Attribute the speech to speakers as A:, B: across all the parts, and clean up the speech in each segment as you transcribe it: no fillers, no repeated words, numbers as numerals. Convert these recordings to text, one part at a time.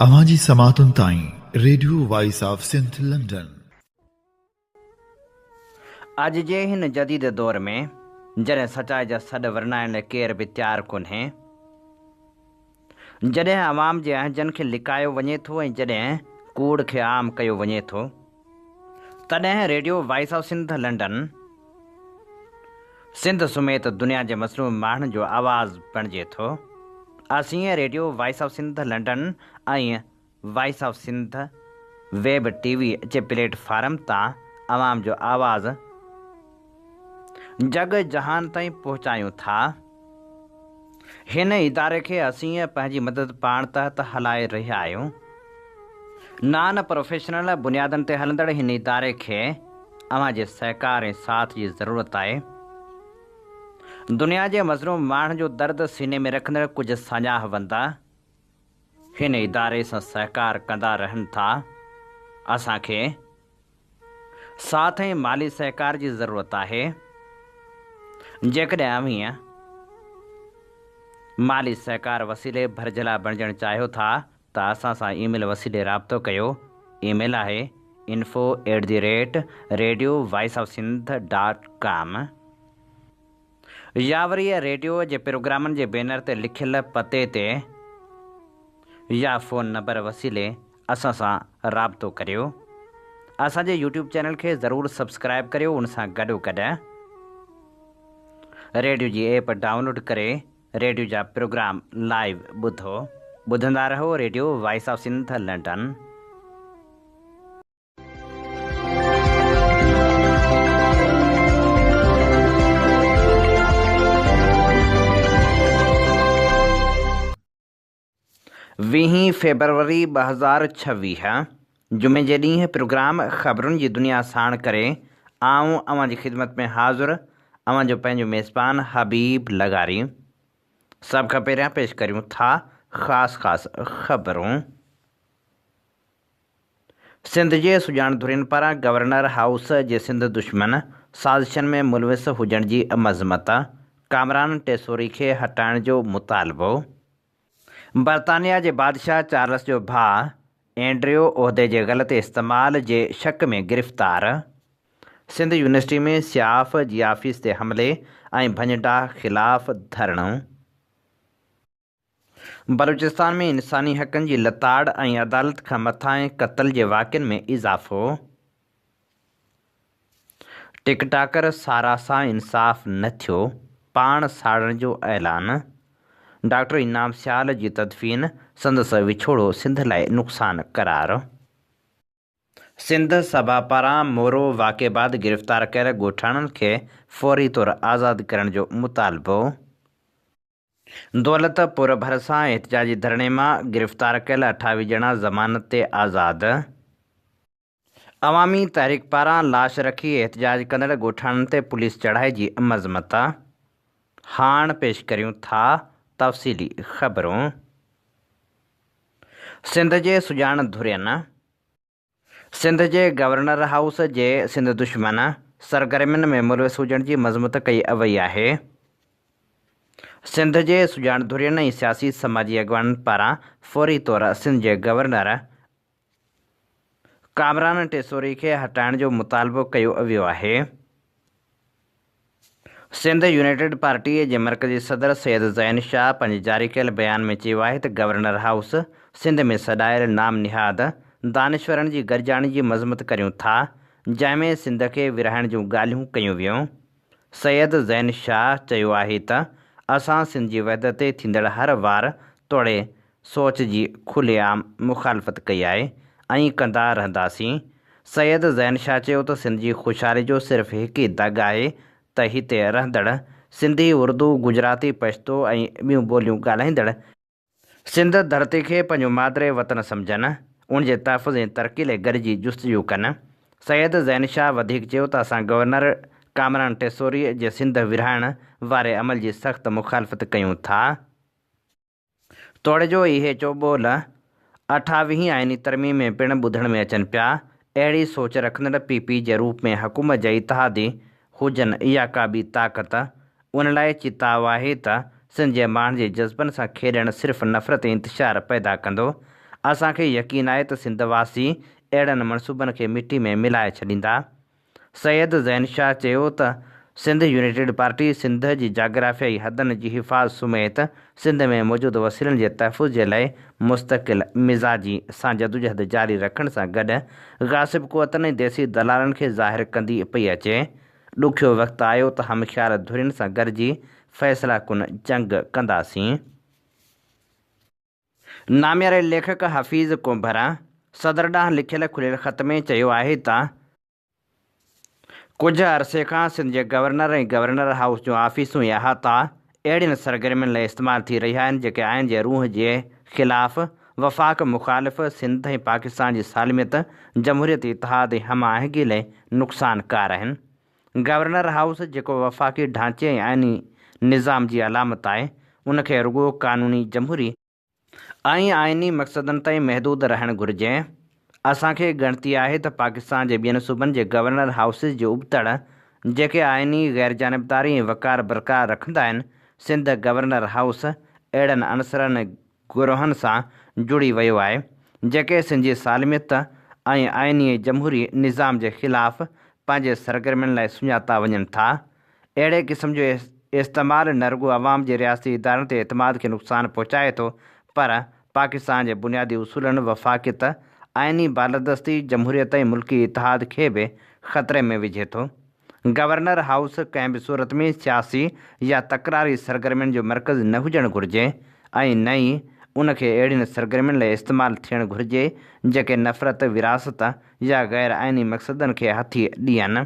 A: اوهان جي سماعتن تائين radio voice of Sindh London.
B: اڄ جي هن جديد دور ۾ جڏهن سچائي جا سڏ ورنائڻ لاء ڪير به تيار ڪونهي، جڏهن عوام جي اهنجن کي لڪايو وڃي ٿو ۽ جڏهن ڪوڙ کي عام ڪيو وڃي ٿو، تڏهن radio voice of Sindh London Sindh سميت دنيا جي مظلوم ماڻهن جو آواز بڻجي ٿو. اسين radio voice of Sindh London ۽ voice of Sindh web T V جي پليٽ فارم تان عوام جو آواز جڳ جهان تائين پهچايون ٿا. هن اداري کي اسين پنهنجي مدد پاڻ تحت هلائي رهيا آهيون. نان پروفيشنل بنيادن تي هلندڙ هن اداري کي اوهان جي سهڪار ۽ ساٿ جي ضرورت آهي. دنيا جي مظلوم ماڻهن جو درد سيني ۾ رکندڙ ڪجهه ساڃاهه وند هن اداري سان سهڪار ڪندا رهن ٿا. اسان کي ساٿ ۽ مالي سهڪار جي ضرورت آهي. جيڪڏهن اوهين مالي سهڪار وسيلي ڀرجهلا بڻجڻ چاهيو ٿا ته اسان سان اي ميل وسيلي رابطو ڪيو. اي ميل آهي info at the rate radio voice of Sindh dot com يا وري ريڊيو جي پروگرامن جي بينر تي لکيل پتي تي يا فون نمبر وسيلي اسان سان رابطو ڪريو. اسان جي يوٽيوب چينل کي ضرور سبسڪرائب ڪريو ان سان گڏو گڏ ريڊيو جي ايپ ڊائونلوڊ ڪري ريڊيو جا پروگرام لائيو ٻڌو. ٻڌندا رهو radio voice of Sindh London. ويهين فيبروري 2026 جمعي جي ڏينهن پروگرام خبرن جي دنيا ساڻ ڪري آئون اوهان جي خدمت ۾ حاضر اوهان جو پنهنجو ميزبان حبيب لغاري سڀ کان پهريان پيش ڪريون ٿا خاص خاص خبرون. سنڌ جي سڄاڻ ڌرين پاران گورنر هائوس جي سنڌ دشمن سازشن ۾ ملوث هجڻ جي مذمت، ڪامران ٽيسوري کي هٽائڻ جو مطالبو. برطانيا جي بادشاهه چارلس جو ڀاء اينڊريو عهدي جي غلط استعمال جي شڪ ۾ گرفتار. سنڌ يونيورسٽي ۾ سياف جي آفيس تي حملي ۽ ڀڃ ڊاهه خلاف ڌرڻو. بلوچستان ۾ انساني حقن جي لتاڙ ۽ عدالت کان مٿانهين قتل جي واقعن ۾ اضافو، ٽڪ ٽاڪر سارا سان انصاف نه ٿيو، پاڻ ساڙڻ جو اعلان، ڊاڪٽر انعام سيال جي تدفين، سندس وڇوڙو سنڌ لاء نقصان قرار. سنڌ سڀا پاران مورو واقعي بعد گرفتار ڪيل ڳوٺاڻن کي فوري طور آزاد ڪرڻ جو مطالبو. دولت پور ڀرسان احتجاجي ڌرڻي مان گرفتار ڪيل 28 ڄڻا ضمانت تي آزاد. عوامي تحريڪ پاران لاش رکي احتجاج ڪندڙ ڳوٺاڻن تي پوليس چڙهائي جي مذمت. هاڻ پيش ڪريون ٿا تفصيلي خبرون. سنڌ جي سڄاڻ ڌرين. سنڌ جي گورنر هائوس جي سنڌ دشمن سرگرمين ۾ ملوث هجڻ جي مذمت ڪئي وئي آهي. سنڌ جي سڄاڻ ڌرين ۽ سياسي سماجي اڳواڻن پاران فوري طور سنڌ جي گورنر ڪامران ٽيسوري کي هٽائڻ جو مطالبو ڪيو ويو آهي. سنڌ يونائيٽيڊ پارٽيء جي مرڪزي صدر سيد زين شاهه پنهنجي جاري ڪيل بيان ۾ چيو آهي ته گورنر هائوس سنڌ ۾ سڏايل نام نهاد دانشورن جي گڏجاڻي جي مذمت ڪريون ٿا جنهن ۾ سنڌ کي ورهائڻ جون ڳالهيون ڪيون ويون. سيد زين شاهه چيو آهي ته اسان سنڌ جي وحدت تي ٿيندڙ هر وار توڙي سوچ جي کلي عام مخالفت ڪئي آهي ۽ ڪندا رهنداسين. سيد زين شاهه چيو ته سنڌ جي خوشحالي جو صرف هڪ ئي دڳ آهي ته هتي رهندڙ سنڌي، اردو، گجراتي، پشتو ۽ ٻيون ٻوليون ڳالهائيندڙ، سنڌ ڌرتي کي پنهنجو مادري وطن سمجهن، ان جي تحفظ ۽ ترقي لاء گڏجي جستجو ڪن. سيد زين شاهه وڌيڪ چيو ته اسان گورنر ڪامران ٽيسوري جي سنڌ ورهائڻ واري عمل جي سخت مخالفت ڪيون ٿا. توڙي جو اهي چوٻول اٺاويهين آئيني ترميم ۾ پڻ ٻڌڻ ۾ اچن پيا، اهڙي سوچ رکندڙ پي پي جي روپ ۾ حڪومت جا اتحادي هجن يا ڪا ٻي طاقت، ان لاء چتاء آهي ته سنڌ جي ماڻهن جي جذبن سان کيڏڻ صرف نفرت ۽ انتشار پيدا ڪندو. اسان کي يقين آهي ته سنڌ واسي اهڙن منصوبن کي مٽي ۾ ملائي ڇڏيندا. سيد زين شاهه چيو ته سنڌ يونائيٽيڊ پارٽي سنڌ جي جاگرافيائي حدن جي حفاظت سميت سنڌ ۾ موجود وسيلن جي تحفظ جي لاء مستقل مزاجي سان جدوجهد جاري رکڻ سان گڏ غاصب قوتن ۽ ديسي دلالن کي ظاهر ڪندي پئي اچي. ڏکيو وقت آيو ته هم خيال ڌرين سان گڏجي فيصلا ڪن جنگ ڪنداسين. نامياري ليکڪ حفيظ ڪنڀر صدر ڏانهن لکيل کليل خط ۾ چيو آهي ته، ڪجهه عرصي کان سنڌ جي گورنر ۽ گورنر هائوس جون آفيسون ۽ احاطا اهڙين سرگرمين لاء استعمال ٿي رهيا آهن جيڪي آئين جي روح جي خلاف، وفاق مخالف، سنڌ ۽ پاڪستان جي سالميت، جمهوريت، اتحاد ۽ هم آهنگي لاء نقصانڪار آهن. گورنر هائوس جيڪو وفاقي ڍانچي ۽ آئيني نظام جي علامت آهي، ان کي رڳو قانوني، جمهوري، ۽ آئيني مقصدن تائين محدود رهڻ گهرجي. اسان کي ڳڻتي آهي ته پاڪستان جي ٻين صوبن جي گورنر هائوسز جي ابتڙ، جيڪي آئيني غيرجانبداري ۽ وقار برقرار رکندا آهن، سنڌ گورنر هائوس اهڙن عنصرن ۽ گروهن سان جڙي ويو آهي، جيڪي سنڌ جي سالميت ۽ آئيني ۽ جمهوري نظام جي خلاف پنهنجي سرگرمين لاء سڃاتا وڃن ٿا. اهڙي قسم جو استعمال نه رڳو عوام جي رياستي ادارن تي اعتماد کي نقصان پهچائي ٿو پر پاڪستان جي بنيادي اصولن وفاقيت، آئيني بالادستي، جمهوريت ۽ ملڪي اتحاد کي به خطري ۾ وجهي ٿو. گورنر هائوس ڪنهن به صورت ۾ سياسي يا تڪراري سرگرمين جو مرڪز نه هجڻ گهرجي ۽ نه ئي ان کي اهڙين سرگرمين لاء استعمال ٿيڻ گهرجي جيڪي نفرت، ورهاست يا غير آئيني مقصدن کي هٿي ڏين.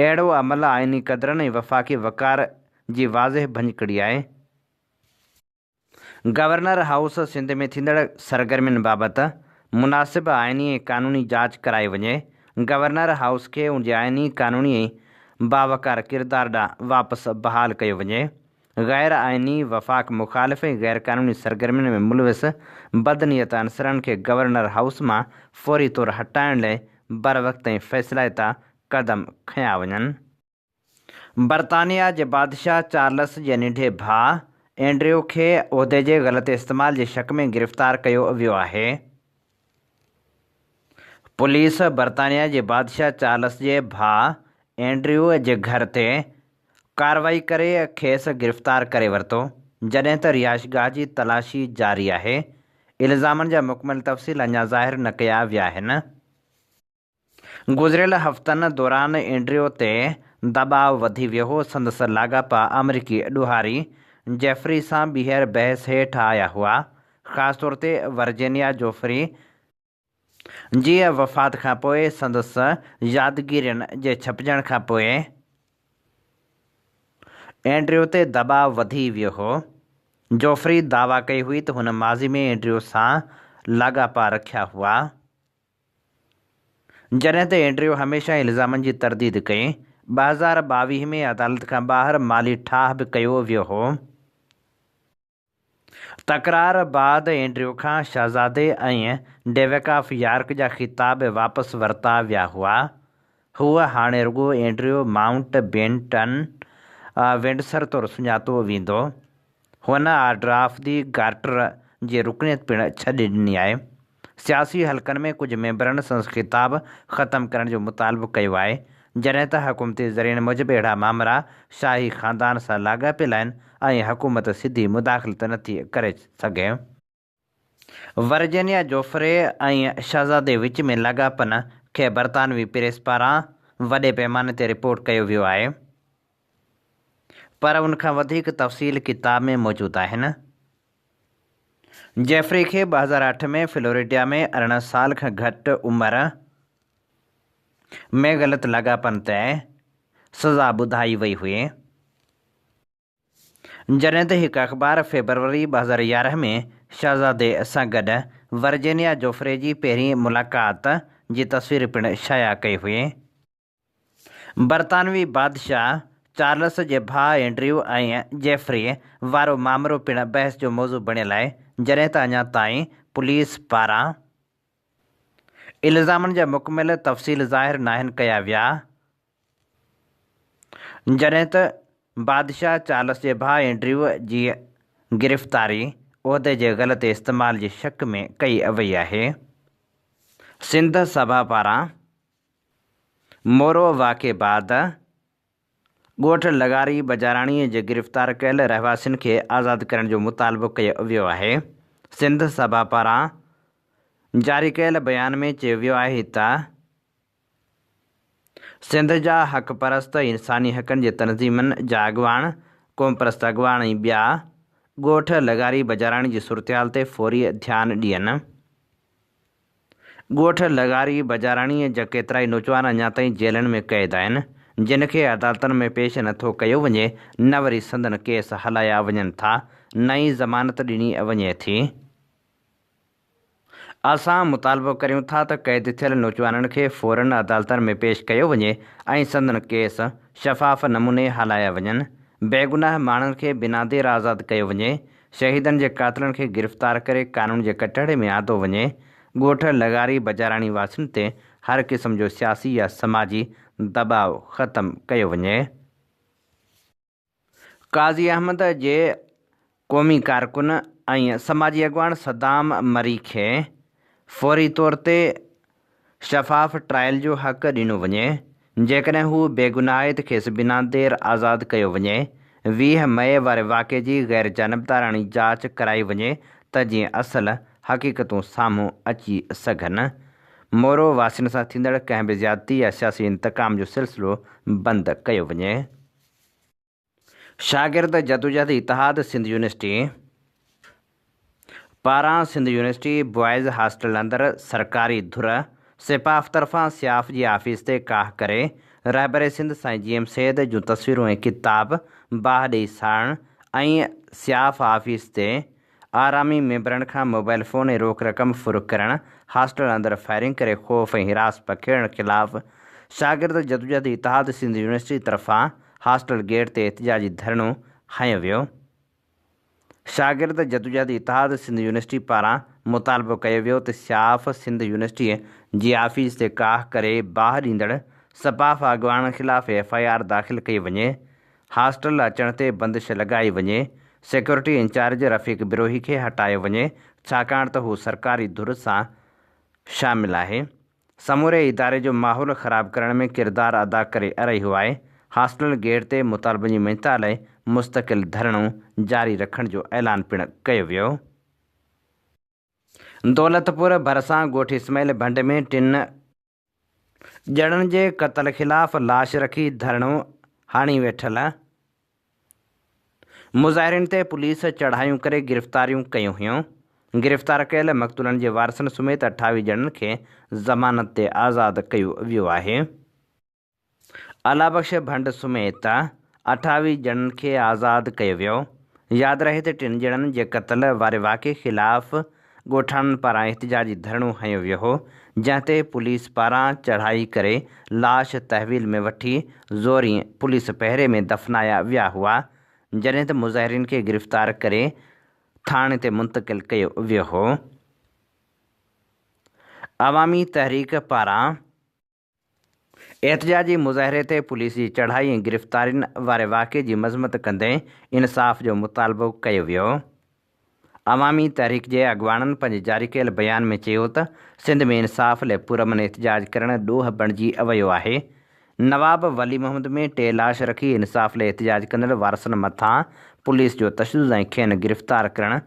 B: اهڙو عمل آئيني قدرن ۽ وفاقي وقار جي واضح ڀڃڪڙي آهي. گورنر هائوس سنڌ ۾ ٿيندڙ سرگرمين بابت مناسب آئيني ۽ قانوني جاچ ڪرائي وڃي، گورنر هائوس کي ان جي آئيني، قانوني ۽ باوقار ڪردار ڏانهن واپس بحال ڪيو وڃي، غير آئيني، وفاق مخالف ۽ غير قانوني سرگرمين ۾ ملوث بدنيت عنصرن کي گورنر هائوس مان فوري طور هٽائڻ لئه بروقت ۽ فيصلائتا قدم کنيا وڃن. برطانيا جي بادشاهه چارلس جي ننڍي ڀاء اينڊريو کي عهدي جي غلط استعمال جي شڪ ۾ گرفتار ڪيو ويو آهي. پوليس برطانيا جي بادشاهه چارلس جي ڀاء اينڊريو جي گهر تي ڪارروائي ڪري کيس گرفتار ڪري ورتو، جڏهن ته رهائشگاهه جي تلاشي جاري آهي، الزامن جا مڪمل تفصيل اڃا ظاهر نه ڪيا ويا آهن. گذريل هفتن دوران اينڊريو تي دٻاء وڌي ويو هو، سندس لاڳاپا آمريڪي ڏوهاري جيفري سان ٻيهر بحث هيٺ آيا هئا، خاص طور تي ورجينيا جوفري جي وفات کان پوء سندس يادگيرين جي ڇپجڻ کان پوء اينڊريو تي دٻاء وڌي ويو هو. جوفري دعويٰ ڪئي هئي ته هن ماضي ۾ اينڊريو سان لاڳاپا رکيا هئا. جڏهن ته اينڊريو هميشه الزامن جي ترديد ڪئي. 2022 ۾ عدالت کان ٻاهر مالي ٺاهه به ڪيو ويو هو. تڪرار بعد اينڊريو کان شهزادي ۽ ڊيوڪ آف يارڪ جا خطاب واپس ورتا ويا هئا. هو هاڻي رڳو اينڊريو مائونٽ بينٽن ونڊسر طور سڃاتو ويندو. هن آرڊر آف the گارٽر جي رڪنيت پڻ ڇڏي ڏني آهي. سياسي حلقن ۾ ڪجهه ميمبرن سندس خطاب ختم ڪرڻ جو مطالبو ڪيو آهي، جڏهن ته حڪومتي ذريعن موجب اهڙا مامرا شاهي خاندان سان لاڳاپيل آهن ۽ حڪومت سڌي مداخلت نٿي ڪري سگهي. ورجينيا جوفري ۽ شهزادي وچ ۾ لاڳاپن کي برطانوي پريس پاران وڏي پيماني تي رپورٽ ڪيو ويو آهي، پر ان کان وڌيڪ تفصيل ڪتاب ۾ موجود آهن. جيفري کي 2008 ۾ فلوريڊا ۾ 18 سال کان گهٽ عمر ۾ غلط لاڳاپن تي سزا ٻڌائي وئي هئي، جڏهن ته هڪ اخبار فيبروري 2011 ۾ شهزادي سان گڏ ورجينيا جوفري جي پهرين ملاقات جي تصوير پڻ شايع ڪئي هئي. برطانوي بادشاهه چارلس جي ڀاء اينڊريو ۽ جيفري وارو مامرو پڻ بحث جو موضوع بڻيل آهي، جڏهن ته اڃا تائين پوليس پاران الزامن جا مڪمل تفصيل ظاهر ناهن ڪيا ويا، جڏهن ته بادشاهه چارلس جي ڀاء اينڊريو جي گرفتاري عهدي جي غلط استعمال جي شڪ ۾ ڪئي وئي آهي. سنڌ سڀا پاران مورو واقعي بعد ڳوٺ لغاري بجاراڻي جي گرفتار ڪيل رهواسين کي آزاد ڪرڻ جو مطالبو ڪيو ويو آهي. سنڌ سڀا پاران جاري ڪيل بيان ۾ چيو ويو آهي ته سنڌ جا حق پرست انساني حقن جي تنظيمن جا اڳواڻ، قومپرست اڳواڻ ۽ ٻيا ڳوٺ لغاري بجاراڻي جي صورتحال تي فوري ڌيان ڏين. ڳوٺ لغاري بجاراڻي جا ڪيترائي نوجوان اڃا تائين جيلن ۾ قيد آهن، جن کي عدالتن ۾ پيش نٿو ڪيو وڃي، نه وري سندن ڪيس هلايا وڃن ٿا، نه ئي ضمانت ڏني وڃي ٿي. اسان مطالبو ڪريون ٿا ته قيد ٿيل نوجوانن کي فورن عدالتن ۾ پيش ڪيو وڃي ۽ سندن ڪيس شفاف نموني هلايا وڃن، بيگناهه ماڻهن کي بنا دير آزاد ڪيو وڃي، شهيدن جي قاتلن کي گرفتار ڪري قانون جي ڪٽهڙي ۾ آندو وڃي، ڳوٺ لغاري بجاراڻي واسين تي هر قسم جو سياسي يا سماجي دٻاء ختم ڪيو وڃي. قاضي احمد جي قومي ڪارڪن ۽ سماجي اڳواڻ صدام مري کي فوري طور تي شفاف ٽرائل جو حق ڏنو وڃي، جيڪڏهن هو بيگناهه آهي ته کيس بنا دير آزاد ڪيو وڃي، 20 مئي واري واقعي جي غيرجانبداراڻي جاچ ڪرائي وڃي ته جيئن اصل حقيقتون سامهون اچي سگهن. مورو واسين سان ٿيندڙ ڪنهن به زيادتي يا سياسي انتقام جو سلسلو بند ڪيو وڃي. شاگرد جدوجهد اتحاد سنڌ يونيورسٽي پاران سنڌ يونيورسٽي بوائز هاسٽل اندر سرڪاري ڌر سپاف طرفان سياف جي آفيس تي ڪاهه ڪري رهبر سنڌ سائين جي ايم سيد جون تصويرون ۽ ڪتاب باهه ڏئي ساڙڻ ۽ سياف آفيس تي آرامي ميمبرن کان موبائل فون ۽ روڪ رقم ڦر ڪرڻ، هاسٽل اندر فائرنگ ڪري خوف ۽ هراس پکيڙڻ خلاف شاگرد جدوجهد اتحاد سنڌ يونيورسٽي طرفان هاسٽل گيٽ تي احتجاجي ڌرڻو هنيو ويو. شاگرد جدوجهد اتحاد سنڌ يونيورسٽي پاران مطالبو ڪيو ويو ته سياف سنڌ يونيورسٽي جي آفيس تي ڪاهه ڪري باهه ڏيندڙ سپاف اڳواڻن خلاف ايف I R داخل ڪئي وڃي، هاسٽل اچڻ تي بندش لڳائي وڃي، سيڪيورٽي انچارج رفيق بروهي کي هٽايو وڃي، ڇاڪاڻ ته هو سرڪاري ڌر سان شامل آهي. سموري اداري جو ماحول خراب ڪرڻ ۾ ڪردار ادا ڪري رهيو آهي. هاسٽل گيٽ تي مطالبن جي مڃتا لاء مستقل ڌرڻو جاري رکڻ جو اعلان پڻ ڪيو ويو. دولتپور ڀرسان ڳوٺ اسماعيل ڀنڊ ۾ ٽن. ڄڻن جي قتل خلاف لاش رکي ڌرڻو هڻي ويٺل مظاهرين تي پوليس چڙهايون ڪري گرفتاريون ڪيون هيون. گرفتار ڪيل مقتولن جي وارثن سميت 28 ڄڻن کي ضمانت تي آزاد ڪيو ويو آهي. الله بخش ڀنڊ سميت 28 ڄڻن کي آزاد ڪيو ويو. ياد رهي ته ٽن ڄڻن جي قتل واري واقعي خلاف ڳوٺاڻن پاران احتجاجي ڌرڻو هنيو ويو هو، جنهن تي پوليس پاران چڙهائي ڪري لاش تحويل ۾ وٺي زورين پوليس پهري ۾ دفنايا ويا هئا، جڏهن ته مظاهرين کي گرفتار ڪري ٿاڻي تي منتقل ڪيو ويو هو. عوامي تحريڪ پاران. احتجاجي مظاهري تي پوليس جي چڙهائي ۽ گرفتارين واري واقعي جي مذمت ڪندي انصاف جو مطالبو ڪيو ويو. عوامي تحريڪ جي اڳواڻن پنهنجي جاري ڪيل بيان ۾ چيو ته سنڌ ۾ انصاف لئه پرامن احتجاج ڪرڻ ڏوهه بڻجي ويو آهي. نواب ولي محمد ۾ ٽي لاش رکي انصاف لئه احتجاج ڪندڙ وارثن مٿان پوليس جو تشدد ۽ کين گرفتار ڪرڻ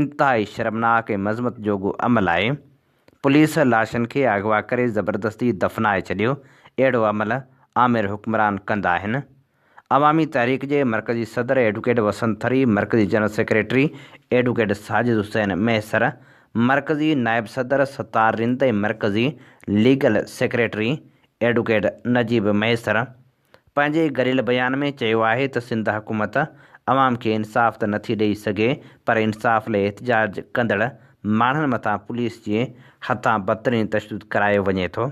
B: انتهائي شرمناڪ ۽ مذمت جوڳو عمل آهي. پوليس لاشن کي اغوا ڪري زبردستي دفنائي ڇڏيو، اهڙو عمل آمر حڪمران ڪندا آهن. عوامي تحريڪ جي مرڪزي صدر ايڊوڪيٽ وسند ٿري، مرڪزي general secretary advocate Sajid Hussain Mahesar, مرڪزي نائب صدر ستار رند ۽ مرڪزي legal secretary advocate Najeeb Mahesar پنهنجي گڏيل بيان ۾ چيو آهي ته سنڌ حڪومت عوام کي انصاف ته نٿي ڏئي سگهي پر انصاف لئه احتجاج ڪندڙ ماڻهن مٿان پوليس جي هٿان بدترين تشدد ڪرايو وڃي ٿو.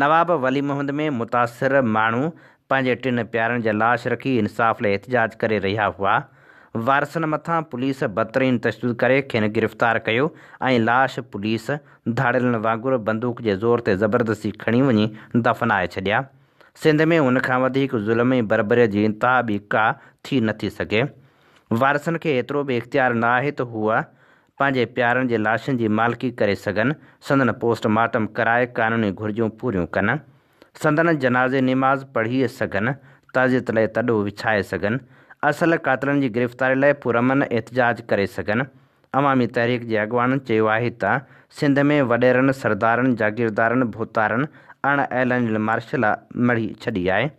B: نواب ولي محمد ۾ متاثر ماڻهو پنهنجي ٽن پيارن جا لاش رکي انصاف لئه احتجاج ڪري رهيا هئا. وارثن مٿان پوليس بدترين تشدد ڪري کين گرفتار ڪيو ۽ لاش پوليس ڌاڙيلن وانگر بندوق جي زور تي زبردستي کڻي وڃي دفنائي ڇڏيا. سنڌ ۾ ان کان وڌيڪ ظلم ۽ بربريت جي انتها ٻي ڪا ٿي نه ٿي سگهي. وارثن کي ايترو به اختيار نه آهي ته هو پنهنجي پيارن جي لاشن جي مالڪي ڪري سگهن، سندن پوسٽ مارٽم ڪرائي قانوني گهرجون پوريون ڪن، سندن جنازي نماز پڙهي سگهن، تعزيت لاء تڏو وڇائي سگهن، اصل قاتلن جي گرفتاري لاء پرامن احتجاج ڪري سگهن. عوامي تحريڪ جي اڳواڻن چيو آهي ته سنڌ ۾ وڏيرن، سردارن، جاگيردارن، ڀوتارن اڻ اعلانيل مارشلا مڙهي ڇڏي آهي.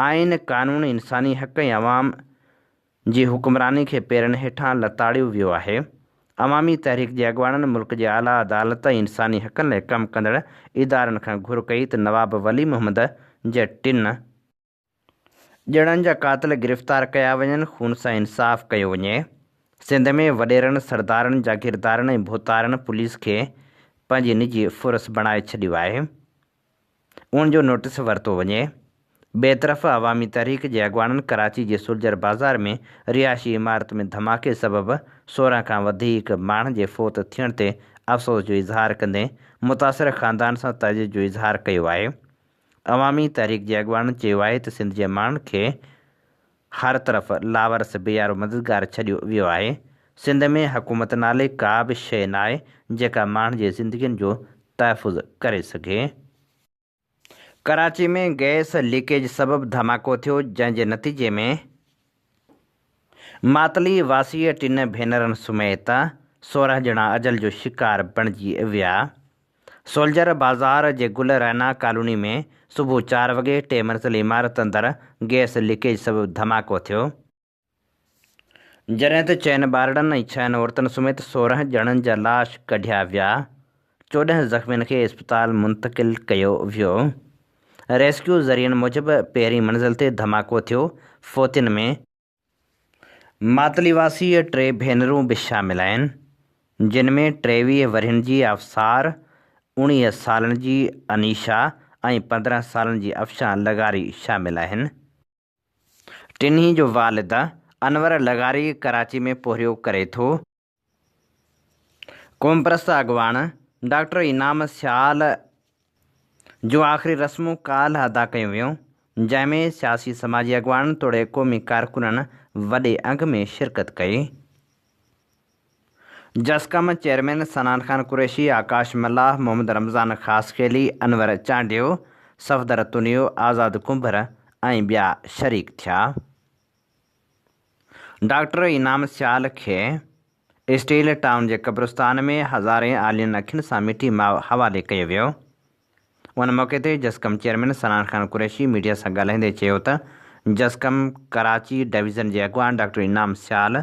B: آئين، قانون، انساني حق ۽ عوام جي حڪمراني کي پيرن هيٺان لتاڙيو ويو آهي. عوامي تحريڪ جي اڳواڻن ملڪ جي اعليٰ عدالت ۽ انساني حقن لاء ڪم ڪندڙ ادارن کان گهر ڪئي ته نواب ولي محمد جي ٽن ڄڻن جا قاتل گرفتار ڪيا وڃن، خون سان انصاف ڪيو وڃي. سنڌ ۾ وڏيرن، سردارن، جاگيردارن ۽ ڀوتارن پوليس کي پنهنجي نجي فورس بڻائي ڇڏيو آهي. ان جو نوٽيس ورتو وڃي. ٻئي طرف عوامي تحريڪ جي اڳواڻن ڪراچي جي سولجر بازار ۾ رهائشي عمارت ۾ ڌماڪي سبب 16 کان وڌيڪ ماڻهن جي فوت ٿيڻ تي افسوس جو اظهار ڪندي متاثر خاندان سان تعزيت جو اظهار ڪيو آهي. عوامي تحريڪ جي اڳواڻن چيو آهي ته سنڌ جي ماڻهن کي هر طرف لاوارث بي يارو مددگار ڇڏيو ويو آهي، سنڌ ۾ حڪومت نالي ڪا به شيء ناهي جيڪا ماڻهن جي زندگين جو تحفظ ڪري سگهي. ڪراچي ۾ گئس ليڪيج سبب ڌماڪو ٿيو جنهن جي نتيجي ۾ ماتلي واسي ٽن ڀينرن سميت 16 ڄڻا اجل جو شڪار بڻجي ويا. سولجر بازار جي گل رعنا ڪالوني ۾ صبح چار وڳي ٽي منزلي عمارت اندر گئس ليڪيج سبب ڌماڪو ٿيو، جڏهن ته چئن ٻارڙن ۽ ڇهن عورتن سميت 16 ڄڻن جا لاش ڪڍيا ويا، 14 زخمين کي اسپتال منتقل ڪيو ويو. ريسڪيو ذريعن موجب پهرين منزل تي ڌماڪو ٿيو، فوتين ۾. ماتلي واسي ٽي ڀينرون به شامل آهن، جن ۾ 23 ورهين جي افسار، 19 سالن جي انيشا ۽ 15 سالن جي افشان لغاري شامل آهن. ٽنهي جو والد انور لغاري ڪراچي ۾ پورهيو ڪري ٿو. قومپرست اڳواڻ ڊاڪٽر انعام سيال جون آخري رسمون ڪالهه ادا ڪيون ويون، جنهن ۾ سياسي سماجي اڳواڻن توڙي قومي ڪارڪنن وڏي انگ ۾ شرڪت ڪئي. جسقم چيئرمين صنعان خان قريشي، آڪاش ملاح، محمد رمضان خاصخيلي، انور چانڊيو، صفدر تنيو، آزاد ڪنڀر ۽ ٻيا شريڪ ٿيا. ڊاڪٽر انعام سيال کي اسٽيل ٽائون جي قبرستان ۾ هزارين آلين اکين سان مٺي ماء حوالي ڪيو ويو. ان موقعي تي جسقم چيئرمين صنعان خان قريشي ميڊيا سان ڳالهائيندي چيو ته جسقم ڪراچي ڊويزن جي اڳواڻ ڊاڪٽر انعام سيال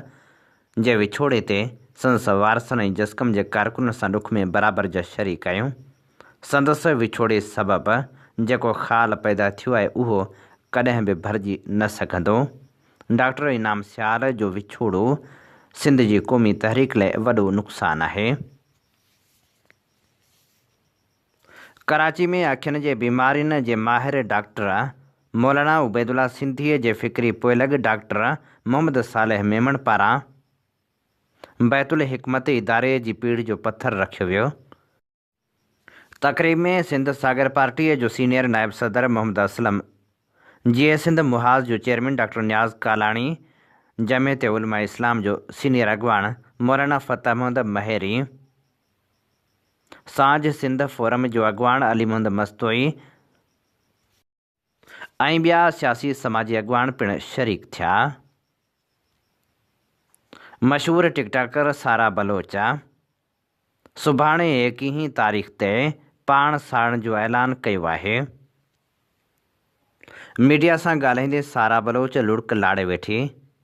B: جي وڇوڙي تي سندس وارثن ۽ جسقم جي ڪارڪنن سان ڏک ۾ برابر جا شريڪ آهيون. سندس وڇوڙي سبب جيڪو خال پيدا ٿيو آهي اهو ڪڏهن به ڀرجي نه سگهندو. ڊاڪٽر انعام سيال جو وڇوڙو سنڌ جي قومي تحريڪ لاء وڏو نقصان آهي. ڪراچي ۾ اکين جي بيمارين جي ماهر ڊاڪٽر مولانا عبيدالله سنڌيء جي فڪري پوئلڳ ڊاڪٽر محمد صالح ميمڻ پاران بيت الحڪمت اداري جي پيڙهه جو پٿر رکيو ويو. تقريب ۾ سنڌ ساگر پارٽيء جو سينيئر نائب صدر محمد اسلم، جيئي سنڌ محاذ جو چيئرمين ڊاڪٽر نياز ڪالاڻي، جمعيت علماء اسلام جو سينيئر اڳواڻ مولانا فتح محمد مهيري، سانجهه سنڌ فورم جو اڳواڻ علي محمد مستوئي ۽ ٻيا سياسي سماجي اڳواڻ پڻ شريڪ ٿيا. مشهور ٽڪ ٽاڪر سارا بلوچ. سڀاڻي ايڪيهين تاريخ تي پاڻ ساڙڻ جو اعلان ڪيو آهي. ميڊيا سان ڳالهائيندي سارا بلوچ لڙڪ لاڙي ويٺي.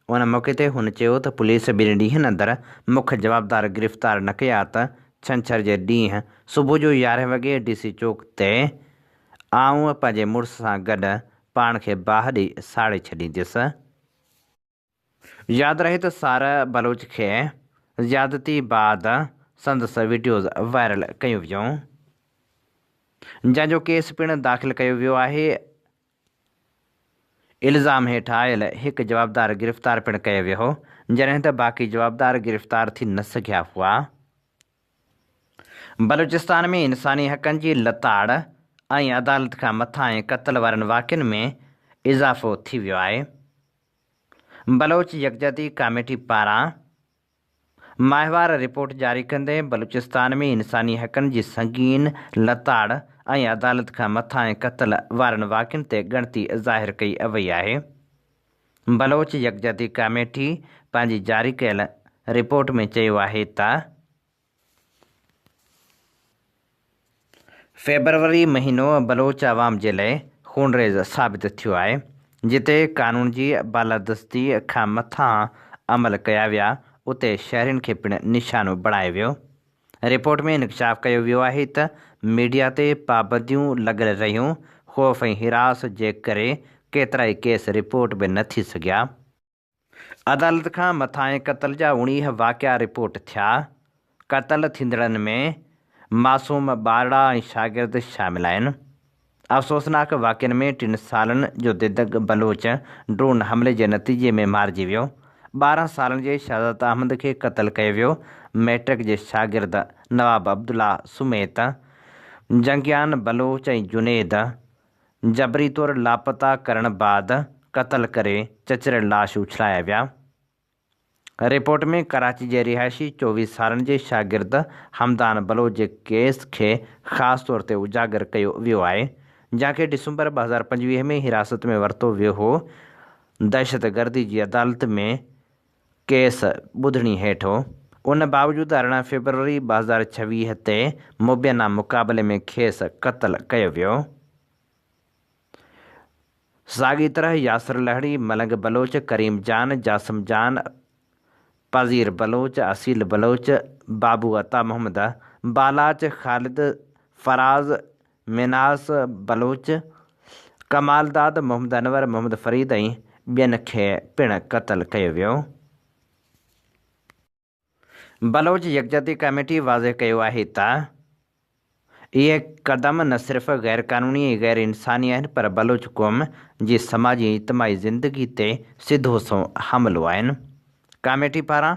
B: ان موقعي تي هن چيو ته پوليس ٻن ڏينهن اندر مک جوابدار گرفتار نه ڪيا ته ڇنڇر جي ڏينهن صبح جو يارهين وڳي ڊي سي چوڪ تي آئون پنهنجي مڙس سان گڏ پاڻ کي باهه ڏئي ساڙي ڇڏينديس. ياد رهي ته ساره بلوچ کي زيادتي بعد سندس وڊيوز وائرل ڪيون ويون جنهن جو ڪيس پڻ داخل ڪيو ويو آهي، الزام هيٺ آيل هڪ جوابدار گرفتار پڻ ڪيو ويو هو جڏهن ته باقي جوابدار گرفتار ٿي نه سگهيا هئا. بلوچستان ۾ انساني حقن جي لتاڙ ۽ عدالت کان مٿانهين قتل وارن واقعن ۾ اضافو ٿي ويو آهي. بلوچ يڪجهتي ڪاميٽي پاران ماهوار رپورٽ جاري ڪندي بلوچستان ۾ انساني حقن جي سنگين لتاڙ ۽ عدالت کان مٿانهين قتل وارن واقعن تي ڳڻتي ظاهر ڪئي وئي آهي. بلوچ يڪجهتي ڪاميٽي پنهنجي جاري ڪيل رپورٽ ۾ چيو آهي ته، فيبروري مهينو بلوچ عوام جي لئه خونريز ثابت ٿيو آهي، جتي قانون جي بالادستي کان مٿانهان عمل ڪيا ويا، اتي شهرين کي پڻ نشانو بڻايو ويو. رپورٽ ۾ انڪشاف ڪيو ويو آهي ته ميڊيا تي پابنديون لڳل رهيون، خوف ۽ هراس جي ڪري ڪيترائي ڪيس رپورٽ به نه ٿي سگهيا. عدالت کان مٿانهين قتل جا 19 واقعا رپورٽ ٿيا، قتل ٿيندڙن ۾ معصوم ٻارڙا ۽ شاگرد شامل آهن. افسوسناڪ واقعن ۾ ٽن سالن جو ددگ بلوچ ڊرون حملي جي نتيجي ۾ مارجي ويو، 12 سالن جي شهزاد احمد کي قتل ڪيو ويو، ميٽرڪ جي شاگرد نواب عبدالله سميت جنگيان بلوچ ۽ جنيد جبري طور لاپتا ڪرڻ بعد قتل ڪري چچريل لاش اڇلايا ويا. رپورٽ ۾ ڪراچي جي رهائشي 24 سالن جي شاگرد حمدان بلوچ جي ڪيس کي خاص طور تي اجاگر ڪيو ويو آهي، جنهن کي ڊسمبر 2025 ۾ حراست ۾ ورتو ويو هو، دهشتگردي جي عدالت ۾ ڪيس ٻڌڻي هيٺ هو، ان باوجود 18 فيبروري 2026 تي مبينا مقابلي ۾ کيس قتل ڪيو ويو. ساڳي طرح ياسر لهڙي، ملنگ بلوچ، ڪريم جان، جاسم جان، پذير بلوچ، اصيل بلوچ، بابو عطا محمد، بالاچ، خالد، فراز، ميناس بلوچ، ڪمال داد، محمد انور، محمد فريد ۽ ٻين کي پڻ قتل ڪيو ويو. بلوچ يڪجهتي ڪميٽي واضح ڪيو آهي ته اهي قدم نه صرف غيرقانوني ۽ غير انساني آهن پر بلوچ قوم جي سماجي ۽ اجتماعي زندگي تي سڌو سنئون حملو آهن. ڪاميٽي پاران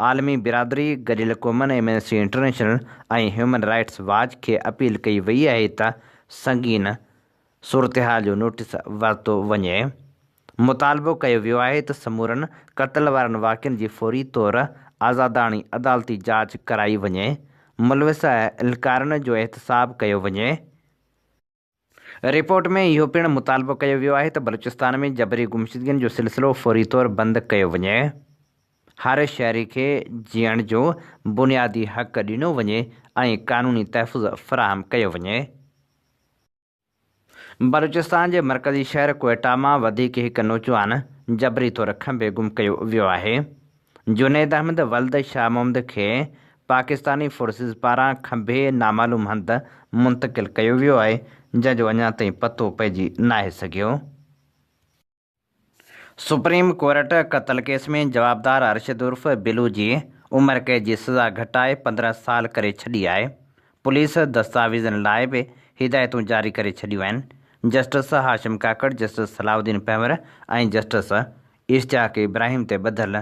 B: عالمي برادري، گڏيل قومن، Amnesty International ۽ Human Rights Watch کي اپيل ڪئي وئي آهي ته سنگين صورتحال جو نوٽيس ورتو وڃي. مطالبو ڪيو ويو آهي ته سمورن قتل وارن واقعن جي فوري طور آزاداڻي عدالتي جاچ ڪرائي وڃي، ملوث اهلڪارن جو احتساب ڪيو وڃي. رپورٽ ۾ اهو پڻ مطالبو ڪيو ويو آهي ته بلوچستان ۾ جبري گمشدگين جو سلسلو فوري طور بند ڪيو وڃي، هر شهري کي جيئڻ جو بنيادي حق ڏنو وڃي ۽ قانوني تحفظ فراهم ڪيو وڃي. بلوچستان جي مرڪزي شهر ڪوئيٽا مان وڌيڪ هڪ نوجوان جبري طور کنڀي گم ڪيو ويو آهي. جنيد احمد ولد شاهه محمد کي پاڪستاني فورسز پاران کنڀي نامعلوم هنڌ منتقل ڪيو ويو آهي، جنهن جو اڃا تائين پتو پئجي ناهي سگهيو. سپريم ڪورٽ قتل ڪيس ۾ جوابدار ارشد عرف بلو جي عمر قيد جي سزا گهٽائي 15 سال ڪري ڇڏي آهي. پوليس دستاويزن لاء به هدايتون جاري ڪري ڇڏيون آهن. Justice Hashim Kakar, justice Salahuddin Panhwar ۽ justice Ishtiaq Ibrahim تي ٻڌل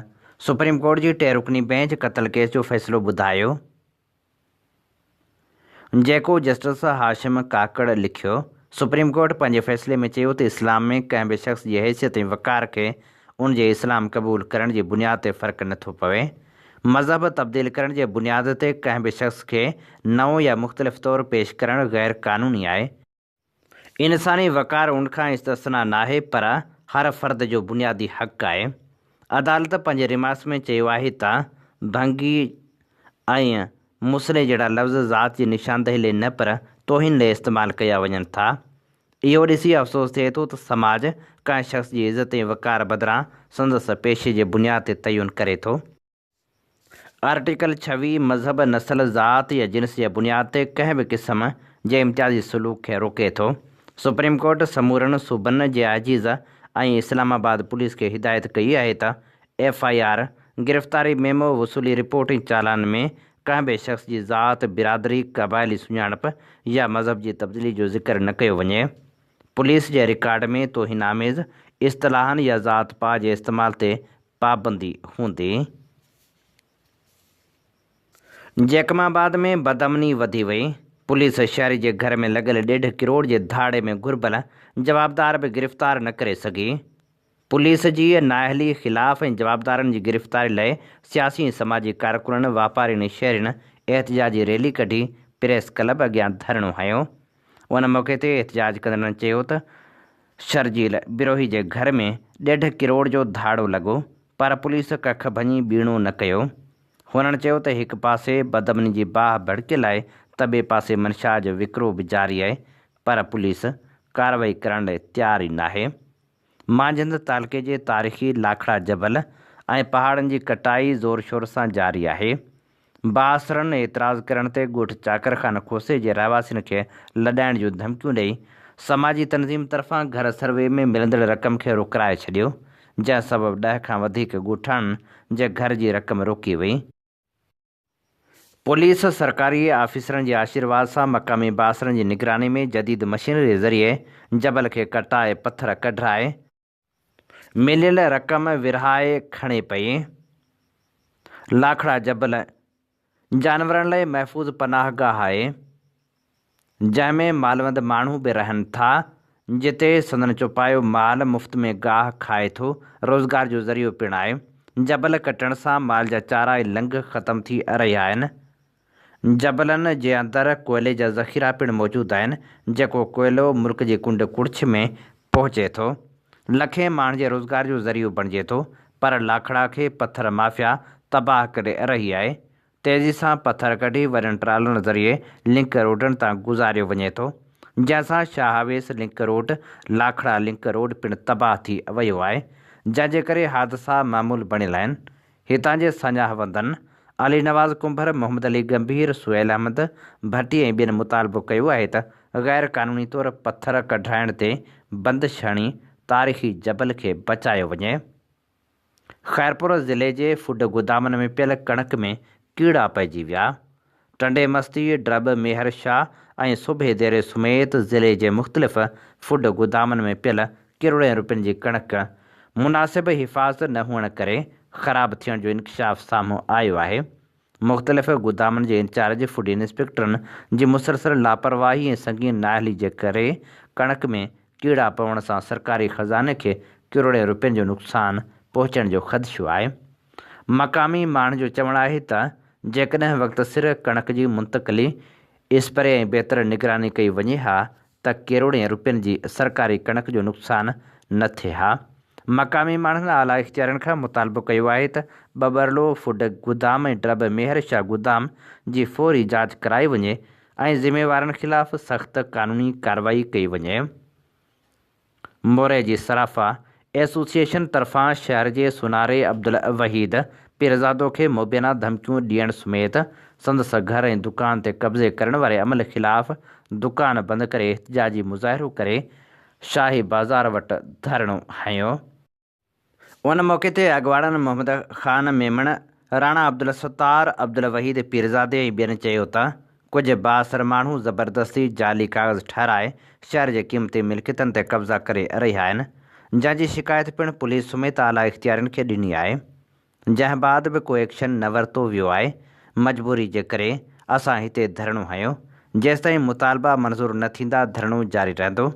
B: سپريم ڪورٽ جي ٽي رڪني بئنچ قتل ڪيس جو فيصلو ٻڌايو، جيڪو جسٽس هاشم ڪاڪڙ لکيو. سپريم ڪورٽ پنهنجي فيصلي ۾ چيو ته اسلام ۾ ڪنهن به شخص جي حيثيت ۽ وقار کي ان جي اسلام قبول ڪرڻ جي بنياد تي فرق نٿو پوي. مذهب تبديل ڪرڻ جي بنياد تي ڪنهن به شخص کي نئون يا مختلف طور پيش ڪرڻ غير قانوني آهي. انساني وقار ان کان استثنيٰ ناهي پر هر فرد جو بنيادي حق آهي. عدالت پنهنجي ريمارڪس ۾ چيو آهي ته ڀنگي ۽ مسلي جهڙا لفظ ذات جي نشاندهي لئي نه پر توهين لئي استعمال ڪيا وڃن ٿا. اهو ڏسي افسوس ٿئي ٿو ته سماج ڪنهن شخص جي عزت ۽ وقار بدران سندس پيشي جي بنياد تي تعين ڪري ٿو. آرٽيڪل 26 مذهب، نسل، ذات يا جنس جي بنياد تي ڪنهن به قسم جي امتيازي سلوڪ کي روڪي ٿو. سپريم ڪورٽ سمورن صوبن جي آء جيز ۽ اسلام آباد پوليس کي هدايت ڪئي آهي ته ايف I R, گرفتاري ميمو، وصولي رپورٽ ۽ چالان ۾ ڪنهن به شخص جي ذات، برادري، قبائلي سڃاڻپ يا مذهب جي تبديلي جو ذڪر نه ڪيو وڃي. پوليس جي رڪارڊ ۾ توهين آميز اصطلاحن يا ذات پات جي استعمال تي پابندي هوندي. جيڪب آباد ۾ بدامني وڌي وئي، پوليس شهري جي گهر ۾ لڳل ڏيڍ ڪروڙ جي ڌاڙي ۾ گهربل جوابدار به گرفتار نه ڪري سگهي. پوليس جي نااهلي خلاف ۽ جوابدارن جي گرفتاري لاء سياسي ۽ سماجي ڪارڪنن، واپارين ۽ شهرين احتجاجي ريلي ڪڍي پريس ڪلب اڳيان ڌرڻو هنيو. ان موقعي تي احتجاج ڪندڙن چيو ته شرجيل بروهي جي گهر ۾ ڏيڍ ڪروڙ جو ڌاڙو لڳو پر پوليس ڪک ڀڃي ٻيڻو نه ڪيو. هنن چيو ته هڪ پاسي بدامني جي باهه ڀڙڪيل آهي ته ٻئي پاسي منشيات جو وڪرو به جاري آهي پر پوليس ڪارروائي ڪرڻ لاء تيار ئي ناهي. مانجهند تعلقي جي تاريخي لاکڙا جبل ۽ پهاڙن جي ڪٽائي زور شور سان جاري آهي. بااثرن اعتراض ڪرڻ تي ڳوٺ چاڪر خان کوسي جي رهواسين کي لڏائڻ جون ڌمڪيون ڏئي سماجي تنظيم طرفان گهر سروي ۾ ملندڙ رقم کي روڪرائي ڇڏيو، جنهن سبب ڏهه کان وڌيڪ ڳوٺاڻن جي گهر جي رقم روڪي وئي. پوليس سرڪاري آفيسرن جي آشيرواد سان مقامي بااثرن جي نگراني ۾ جديد مشينري ذريعي جبل کي ڪٽائي پٿر ڪڍرائي مليل رقم ورهائي کڻي پئي. لاکڙا جبل جانورن لاء محفوظ پناهگاهه آهي. جنهن ۾ مالوند ماڻهو به رهن ٿا، جتي سندن چوپايو مال مفت ۾ گاهه کائي ٿو، روزگار جو ذريعو پڻ آهي. جبل ڪٽڻ سان مال جا چارا ۽ لنگهه ختم ٿي رهيا آهن. جبلن جي اندر ڪوئلي جا ذخيرا پڻ موجود آهن، جيڪو ڪوئلو ملڪ جي ڪنڊ ڪڙڇ ۾ پهچي ٿو. لکين ماڻهن جي روزگار جو ذريعو بڻجي ٿو، پر لاکڙا کي پٿر مافيا تباهه ڪري رهي آهي. تيزي سان پٿر ڪڍي وڏن ٽرالن ذريعي لنڪ روڊن تان گذاريو وڃي ٿو، جنهن سان Shah Awais link road, Lakhra link road پڻ تباهه ٿي ويو آهي، جنهن جي ڪري حادثا معمول بڻيل آهن. هتان جي ساڃاهه وندن علي نواز ڪنڀر، محمد علي ڳنڀير، سهيل احمد ڀٽي ۽ ٻين مطالبو ڪيو آهي ته غير قانوني طور پٿر ڪڍرائڻ تي بندش هڻي تاريخي جبل کي بچايو وڃي. خيرپور ضلعي جي فوڊ گودامن ۾ پيل ڪڻڪ ۾ ڪيڙا پئجي ويا. ٽنڊي مستي، ڊرٻ، ميهر شاهه ۽ سوڀي ديري سميت ضلعي جي مختلف فوڊ گودامن ۾ پيل ڪروڙين روپين جي ڪڻڪ مناسب حفاظت نه هئڻ ڪري خراب ٿيڻ جو انڪشاف سامهون آيو آهي. مختلف گودامن جي انچارج فوڊ انسپيڪٽرن جي مسلسل لاپرواهي ۽ سنگين نااهلي جي ڪري ڪڻڪ ۾ ڪيڙا پوڻ سان سرڪاري خزاني کي ڪروڙين روپين جو نقصان پهچڻ جو خدشو آهي. مقامي ماڻهن جو چوڻ آهي ته جيڪڏهن وقت سر ڪڻڪ جي منتقلي، اسپري ۽ بهتر نگراني ڪئي وڃي ها ته ڪروڙين روپين جي سرڪاري ڪڻڪ جو نقصان نه ٿئي ها. مقامي ماڻهن اعليٰ اختيارين کان مطالبو ڪيو آهي ته ٻٻرلو فوڊ گودام ۽ ڊرٻ ميهر شاهه گودام جي فوري جاچ ڪرائي وڃي ۽ ذميوارن خلاف سخت قانوني ڪارروائي ڪئي وڃي. موري جي صرافه ايسوسيئيشن طرفان شهر جي سوناري عبدالوحيد پيرزادو کي مبينا ڌمڪيون ڏيڻ سميت سندس گهر ۽ دڪان تي قبضي ڪرڻ واري عمل خلاف دڪان بند ڪري احتجاجي مظاهرو ڪري شاهي بازار وٽ ڌرڻو هنيو. ان موقعي تي اڳواڻن محمد خان ميمڻ، راڻا عبدالستار، عبدالوحيد پيرزادي ۽ ٻين چيو ته ڪجهه بااثر ماڻهو زبردستي جعلي ڪاغذ ٺهرائي شهر جي قيمتي ملڪيتن تي قبضا ڪري رهيا آهن، جنهن جي شڪايت پڻ پوليس سميت اعليٰ اختيارين کي ڏني آهي، جنهن بعد به ڪو ايڪشن نه ورتو ويو آهي، مجبوري جي ڪري اسان هتي ڌرڻو هنيو، جيستائين مطالبا منظور نه ٿيندا ڌرڻو جاري رهندو.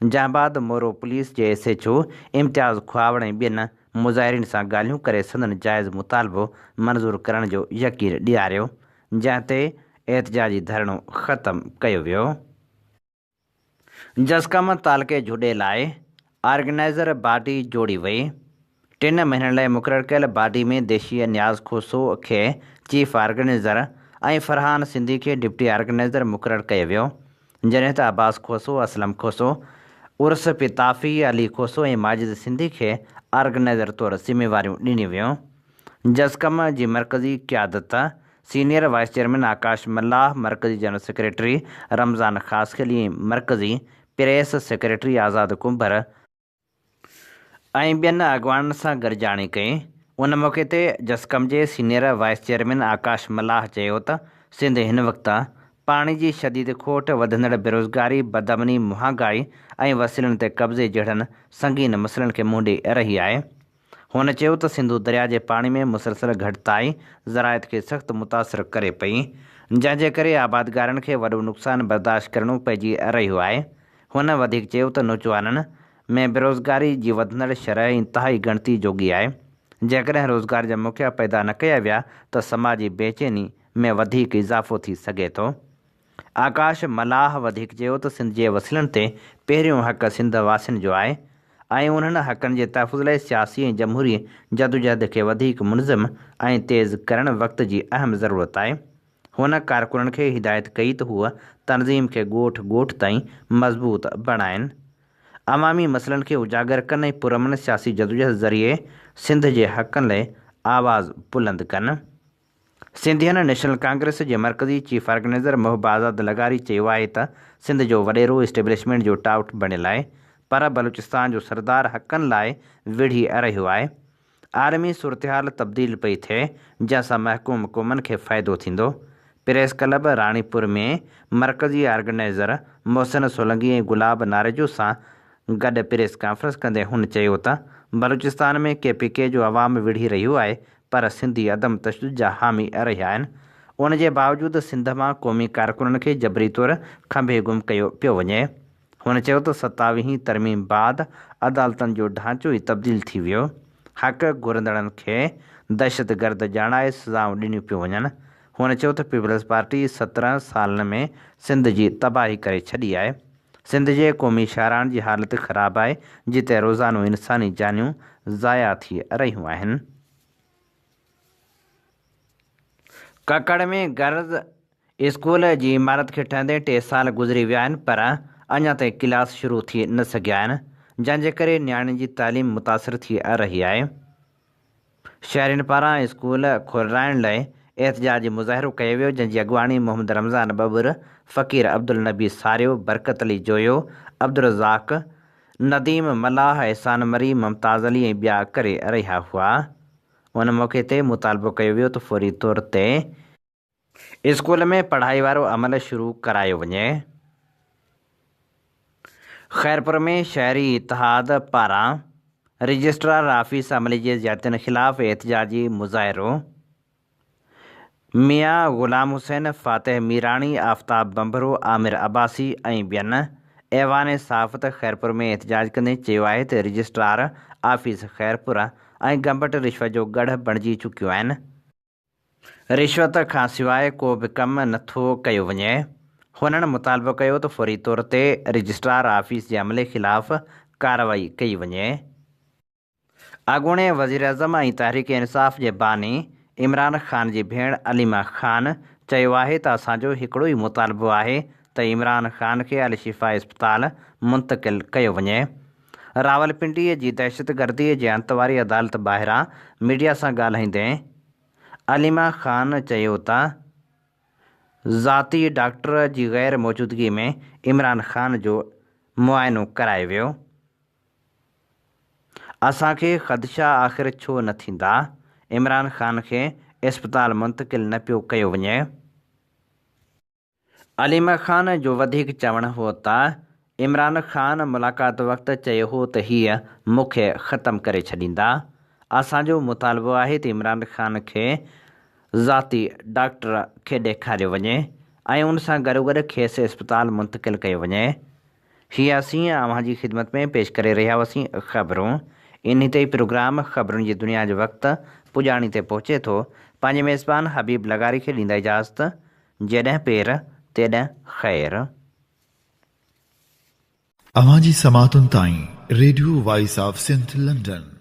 B: جنهن بعد مورو پوليس جي S H O Imtiaz Khahawar ۽ ٻين مظاهرين سان ڳالهيون ڪري سندن جائز مطالبو منظور ڪرڻ جو يقين ڏياريو، جنهن تي احتجاجي ڌرڻو ختم ڪيو ويو. جسقم تعلقي جهڏي لاء آرگنائيزر باڊي جوڙي وئي. ٽن مهينن لاء مقرر ڪيل باڊي ۾ ديشي نياز کوسو کي چيف آرگنائيزر ۽ فرحان سنڌي کي ڊپٽي آرگنائيزر مقرر ڪيو ويو، جڏهن ته عباس کوسو، اسلم کوسو، عرس پتافي، علي کوسو ۽ ماجد سنڌي کي آرگنائيزر طور ذميواريون ڏنيون ويون. جسقم جي مرڪزي قيادت senior vice chairman Akash Mallah, مرڪزي جنرل سيڪريٽري رمضان خاصخيلي ۽ مرڪزي پريس سيڪريٽري آزاد ڪنڀر ۽ ٻين اڳواڻن سان گڏجاڻي ڪئي. ان موقعي تي جسقم جي senior vice chairman Akash Mallah چيو ته سنڌ هن وقت پاڻي جي شديد کوٽ، وڌندڙ بيروزگاري، بدامني، مهانگائي ۽ وسيلن تي قبضي جهڙن سنگين مسئلن کي منهن ڏئي رهي آهي. هن چيو ته سنڌو درياء جي پاڻي ۾ مسلسل گهٽتائي زراعت کي سخت متاثر ڪري پئي، جنهن جي ڪري آبادگارن کي وڏو نقصان برداشت ڪرڻو پئجي رهيو آهي. هن وڌيڪ چيو ته نوجوانن ۾ بيروزگاري جي وڌندڙ شرح انتهائي ڳڻتي جوڳي آهي، جيڪڏهن روزگار جا موقعا پيدا نه ڪيا ويا ته سماجي بيچيني ۾ وڌيڪ اضافو ٿي سگهي ٿو. آڪاش ملاح وڌيڪ چيو ته سنڌ جي وسيلن تي پهريون حق سنڌ واسين جو آهي ۽ انهن حقن جي تحفظ لاء سياسي ۽ جمهوري جدوجهد کي وڌيڪ منظم ۽ تيز ڪرڻ وقت جي اهم ضرورت آهي. هن ڪارڪنن کي هدايت ڪئي ته هو تنظيم کي ڳوٺ ڳوٺ تائين مضبوط بڻائين، عوامي مسئلن کي اجاگر ڪن ۽ پرامن سياسي جدوجهد ذريعي سنڌ جي حقن لاء آواز بلند ڪن. سنڌين نيشنل ڪانگريس جي مرڪزي چيف آرگنائيزر محب آزاد لغاري چيو آهي ته سنڌ جو وڏيرو اسٽيبلشمينٽ جو ٽائوٽ بڻيل آهي پر بلوچستان جو سردار حقن لاء وڙهي رهيو آهي. عالمي صورتحال تبديل پئي ٿئي جنهن سان محڪوم قومن کي فائدو ٿيندو. پريس ڪلب راڻيپور ۾ مرڪزي آرگنائيزر محسن سولنگي ۽ گلاب ناريجو سان گڏ پريس ڪانفرنس ڪندي هن چيو ته بلوچستان ۾ ڪي پي ڪي جو عوام وڙهي رهيو آهي پر سنڌي عدم تشدد جا حامي رهيا آهن، ان جي باوجود سنڌ مان قومي ڪارڪنن کي جبري طور کنڀي گم ڪيو پيو وڃي. هن چيو ته ستاويهين ترميم بعد عدالتن جو ڍانچو ئي تبديل ٿي ويو، حق گهرندڙن کي دهشتگرد ڄاڻائي سزائون ڏنيون پيون وڃن. هن چيو ته پيپلز پارٽي 17 سالن ۾ سنڌ جي تباهي ڪري ڇڏي آهي، سنڌ جي قومي شاهراهن جي حالت خراب آهي، جتي روزانو انساني جانيون ضايع ٿي رهيون آهن. ڪڪڙ ۾ گرلز اسڪول جي عمارت کي ٺهندي ٽي سال گذري ويا آهن پر اڃا تائين ڪلاس شروع ٿي نه سگهيا آهن جنهن جي ڪري نياڻين جي تعليم متاثر ٿي رهي آهي. شهرين پاران اسڪول کولرائڻ لاء احتجاجي مظاهرو ڪيو ويو جنهن جي اڳواڻي محمد رمضان ٻٻر، فقير عبدالنبي ساريو، برڪت علي جويو، عبدالرزاق، نديم ملاح، احسان مري، ممتاز علي ۽ ٻيا ڪري رهيا هئا. ان موقعي تي مطالبو ڪيو ويو ته فوري طور تي اسڪول ۾ پڙهائي وارو عمل شروع ڪرايو وڃي. خيرپور ۾ شهري اتحاد پاران رجسٽرار آفيس عملي جي زيادتين خلاف احتجاجي مظاهرو، ميان غلام حسين، فاتح ميراڻي، آفتاب ڀنڀرو، عامر عباسي ۽ ٻين ايوان صحافت خيرپور ۾ احتجاج ڪندي چيو آهي ته رجسٽرار آفيس خيرپور ۽ گمبٽ رشوت جو ڳڙهه بڻجي چڪيون آهن. رشوت کان سواء ڪو به ڪم نه ٿو ڪيو وڃي. هنن مطالبو ڪيو ته فوري طور تي رجسٽرار آفيس جي عملي خلاف ڪارروائي ڪئي وڃي. اڳوڻي وزيراعظم ۽ تحريڪ انصاف جي باني عمران خان جي ڀيڻ عليمه خان چيو آهي ته اسان جو هڪڙو ئي مطالبو آهي ته عمران خان کي الشفا اسپتال منتقل ڪيو وڃي. راولپنڊي جي دهشتگردي جي انت واري عدالت ٻاهران ميڊيا سان ڳالهائيندي عليمه خان چيو ته ذاتي ڊاڪٽر جي غير موجودگي ۾ عمران خان جو معائنو ڪرايو ويو، اسان کي خدشا آخر ڇو نه ٿيندا، عمران خان کي اسپتال منتقل نه پيو ڪيو وڃي. عليمه خان جو وڌيڪ چوڻ هو ته عمران خان ملاقات وقت چيو هو ته هيء مون کي ختم ڪري ڇڏيندا، اسان جو مطالبو آهي ته عمران خان کي ذاتي ڊاڪٽر کي ڏيکاريو وڃي ۽ ان سان گڏوگڏ کيس اسپتال منتقل ڪيو وڃي. هي اسين اوهان جي خدمت ۾ پيش ڪري رهيا هئاسين خبرون. انهي تي ئي پروگرام خبرن جي دنيا جو وقت پڄاڻي تي پهچي ٿو. پنهنجي ميزبان حبيب لغاري کي ڏيندا اجازت. جيڏهن پير تيڏهن خير.
A: اوهان جي سماعتن تائين radio voice of Sindh London.